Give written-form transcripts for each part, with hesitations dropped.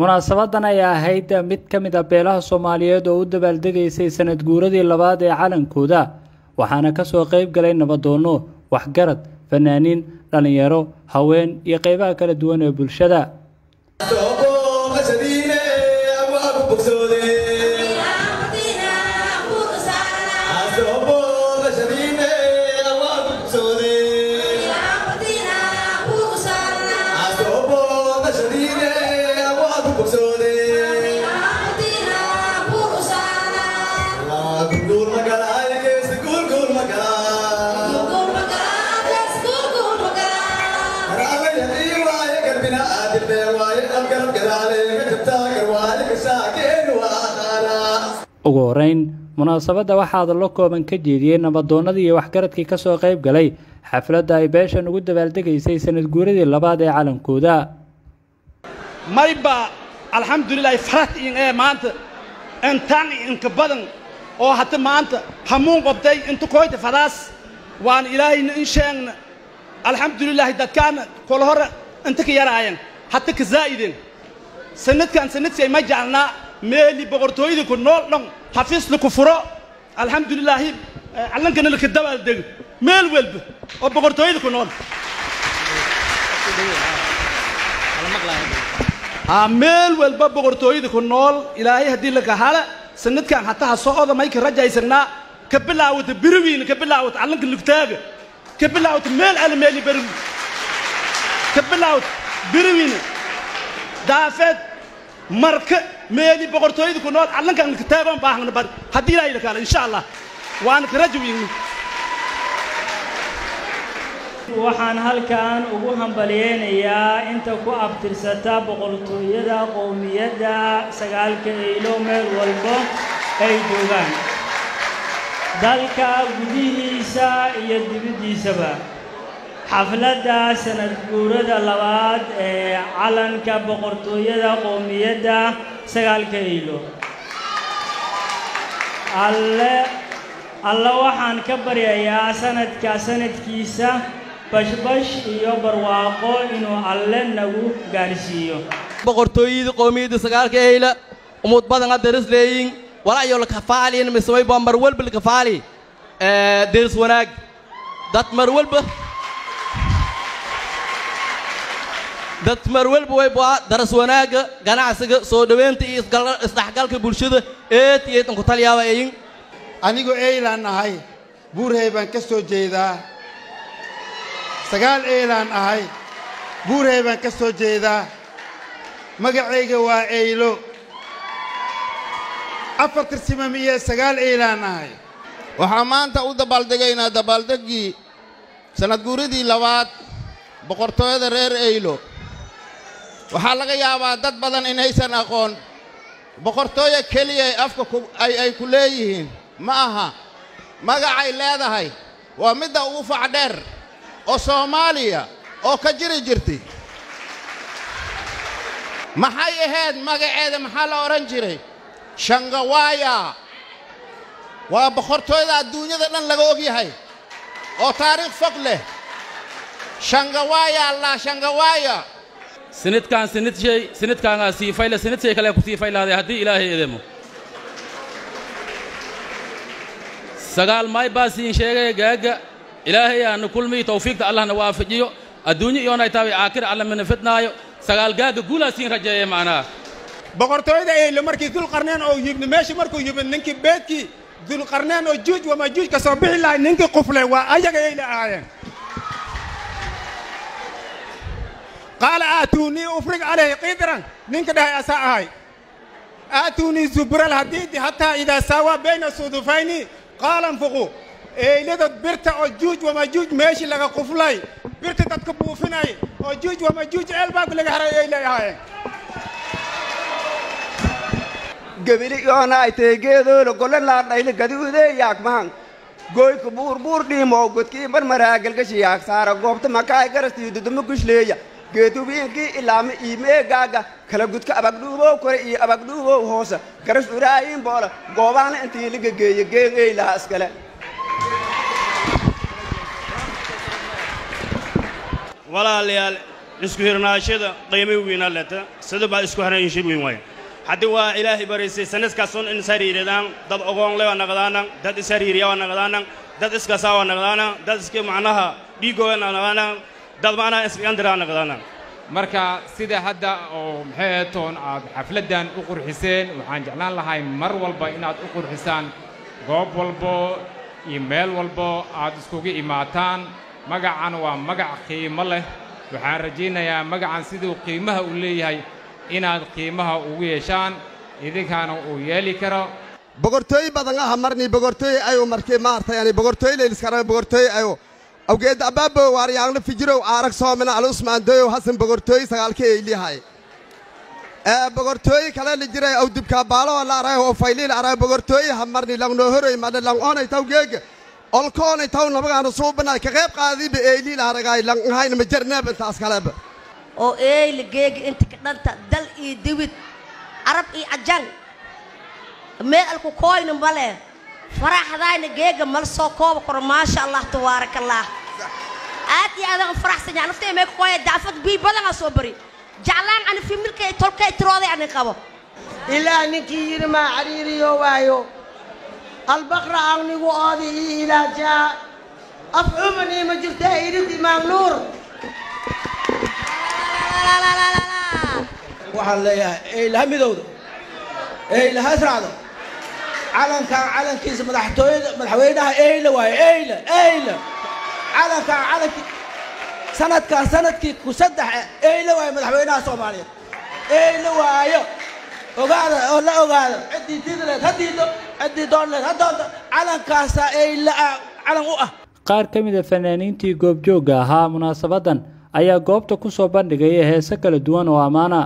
Munaasabadan ayaa ahayd mid ka mid ah beelaha Soomaaliyeed oo u dabaaldegaysay sanad guuradii labaad ee calankooda, waxaana ka soo qayb galay nabadoono, waxgarad, fanaaniin, dhalinyaro, haween iyo qaybaha kala duwan ee bulshada. Ugu horeyn munaasabadda waxaa hadallo kooban ka jeediyey nabadoonnadii iyo waxgaradkii ka soo qayb galay xafladda ay beeshan ugu dabaaldegaysay sanad guuradii labaad ee calankooda. Mayba alxamdulilaahi farad in ee maanta intaan inka badan oo hata maanta hamuun qabtay inta koyta fadaas waan ilaahayna in sheegna alxamdulilaahi dadkaana kol hore inta ka yaraayan hata ka zaa'ideen sanadkan sanadkay ma jeclnaa meeli boqortooyada ku nool dhan xafiis laku furo alxamdulilaahi callankana laka dabaaldego meel walba oo boqortooyada ku nool meel walba boqortooyada ku nool ilaahay haddii laka hala sanadkan hataa ha socda mayka rajaysanaa ka bilaawata beriwiina ka bilaawata callanka lugtaaga ka bilaawata meel alle meeli beriwi ka bilaawata beriwiina daafeed marka meeli boqortooyada ku nool callankan laka taagoon baahna bar haddii ilaahay laka hala insha allah waana ka rajawiin. Waxaan halkan ugu hambaliyeynayaa inta ku abtirsata boqortooyada qowmiyadda sagaalka eylo meel walbo ay joogaan dalka gudihiisa iyo dibaddiisaba. Xafladda sanad guurada labaad ee calanka boqortooyada qowmiyadda sagaalka eylo alle alle waxaan ka baryayaa sanadka sanadkiisa bashbash iyo barwaaqo inuu alle nagu gaarsiiyo. Boqortooyada qowmiyadda sagaalka eyla umud badan daris leeyin walaayo la kafaaliin mismay baa mar walba la kafaali deris wanaag dad mar walba way baa daras wanaaga ganacsiga soo dhaweynta iyo isdhexgalka bulshada eed iyo tan ku taliyaaba eeyin. Anigu eylaan ahay, buurhay baan ka soo jeedaa, sagaal eylaan ahay, buurhay baan ka soo jeedaa, magacayga waa eylo, 4 tirsimamiye 9 eylaan ahay. Waxaan maanta u dabaaldegaynaa dabaaldeggii sanad guuridii labaad boqortooyada reer eylo. Waxaa laga yaabaa dad badan inaysan aqoon boqortooyo keliya afka ay ku leeyihiin ma aha, magacay leedahay waa midda ugu fac dheer oo Soomaaliya oo ka jiri jirtay. Maxay ahayd magaceeda? Maxaa la odhan jiray? Shangawaaya. Waa boqortooyada adduunyada dhan laga og yahay oo taariikh fog leh. Shangawaaya allah Shangawaaya. Sanadkan sanadshay sanadkaangaa sii fayla sanadshay kale ku sii faylaaday haddii ilaahay idemo. 9 may baa siin sheegay gaaga ilaahay aanu kulmi tawfiiqta allahna waafajiyo adduunyo iyoonay tahay aakhir alla mana fidnaayo 9 gaaga guulaa siin rajeeye macnaha. Boqortooyada eylo markii Dulqarneen oo yimid meeshii markuu yimid ninkii beedkii Dulqarneen oo juuj wamajuuj ka soo bixi lahay ninkii quflay waa ayaga eyla ahaayeen. Qaala aatuunii ufrig calayhi qidran ninka dhahay asaa ahay. Aatuunii zubura alhadiidi hataa idaa saawaa bayna sudufayni qaala anfuquu. Eylada birta oo juuj wamajuuj meeshii laga quflay birta dadka buufinay oo juuj wamajuuj eelbaabka laga haray eylay ahaayeen. Gebili yoona ay teegeedoolo golle laadhayli gaduudee yaagmahan goyka buurbuur dhiimo godkii marmaraa galgashi yaag saara goobta makaay garastii dudumo gushleeya geedubiinkii ilaama iimee gaaga kala gudka abagdhuubow kore iyo abagdhuubow hoose garas uraayin boola goobaana intii liga geeyo geen eylaha iskale. Walaalayaal Isku hirnaashada qiimo weyn leta sida baa isku haran shir weyn waay. Haddii waa Ilaahay baraysay sanadkaasoon in sariiradaan dad ogoon le waa naqdaana, dad isariiriya waa naqdaana, dad iskasaa waa naqdaana, dad iska macnaha dhiigooga naqdaana, dad macnaha iskandira naqdaana. Marka sida hadda oo maxay toon aad xafladdan u qurxiseen, waxaan jeclaan lahay mar walba inaad u qurxisaan goob walbo iyo meel walbo aad iskugu imaataan. Magacan waa magac qiimo leh. Waxaan rajaynayaa magacan siduu qiimaha u leeyahay inaad qiimaha ugu yeeshaan, idinkaana uu yeeli karo. Boqortooy badan aha marni boqortooy ayo markii maartay yani boqortooy leeliskara boqortooy ayo awgeed abaabo waaryaangna fijirow aarag soomina al Usmaan doyow Hasan boqortooy sagaalka eylihay ee boqortooy kale la jiray aw dibka baalo la aray oo fayliil aray boqortooy ha marni langno horoy madna lang oonay taw geega olkoonay taw nabagaana suubana ka qayb qaadiba eyliil aragay lang hayna ma jarnaab intaas kaleba oo eyli geega inta ka dhanta dal iyo diwid arab iyo ajan meel alku kooyna male faraxdayna geega mal soo kooba koro. Maasha Allah, tabaaraka Allah, aad iyo aad aan faraxsan yahay. Naftay mee kooya daafad bii badan aa soo bari jeclaan ani familkay tolkay tirooday ani qabo. Ilaah ninkii yidhi maa cariiriyo waayo albaqra anigu oodi ii ilaajaa af cuman iima jirtaa irid Imaam Nuur. Waxaan leeyahay eylaha midowda, eylaha israacdo, calankan calankiisa madaxtooyada madaxweynaha eyla waaye, eyla eyla calankan calankii sanadkan sanadkii ku saddex eyla waaye madaxweynaha Soomaaliyeed eyla waayo. Ogaada oo la ogaada, ciddii diidi leed ha diido, ciddii doon leed ha doonto, calankaasaa eyla ah calan u ah. Qaar ka mid a fanaaniintii goobjoogga ahaa munaasabaddan ayaa goobta ku soo bandhigaya heese kala duwan oo ammaana.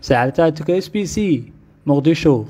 Saacadtaatuka SBC, Muqdisho.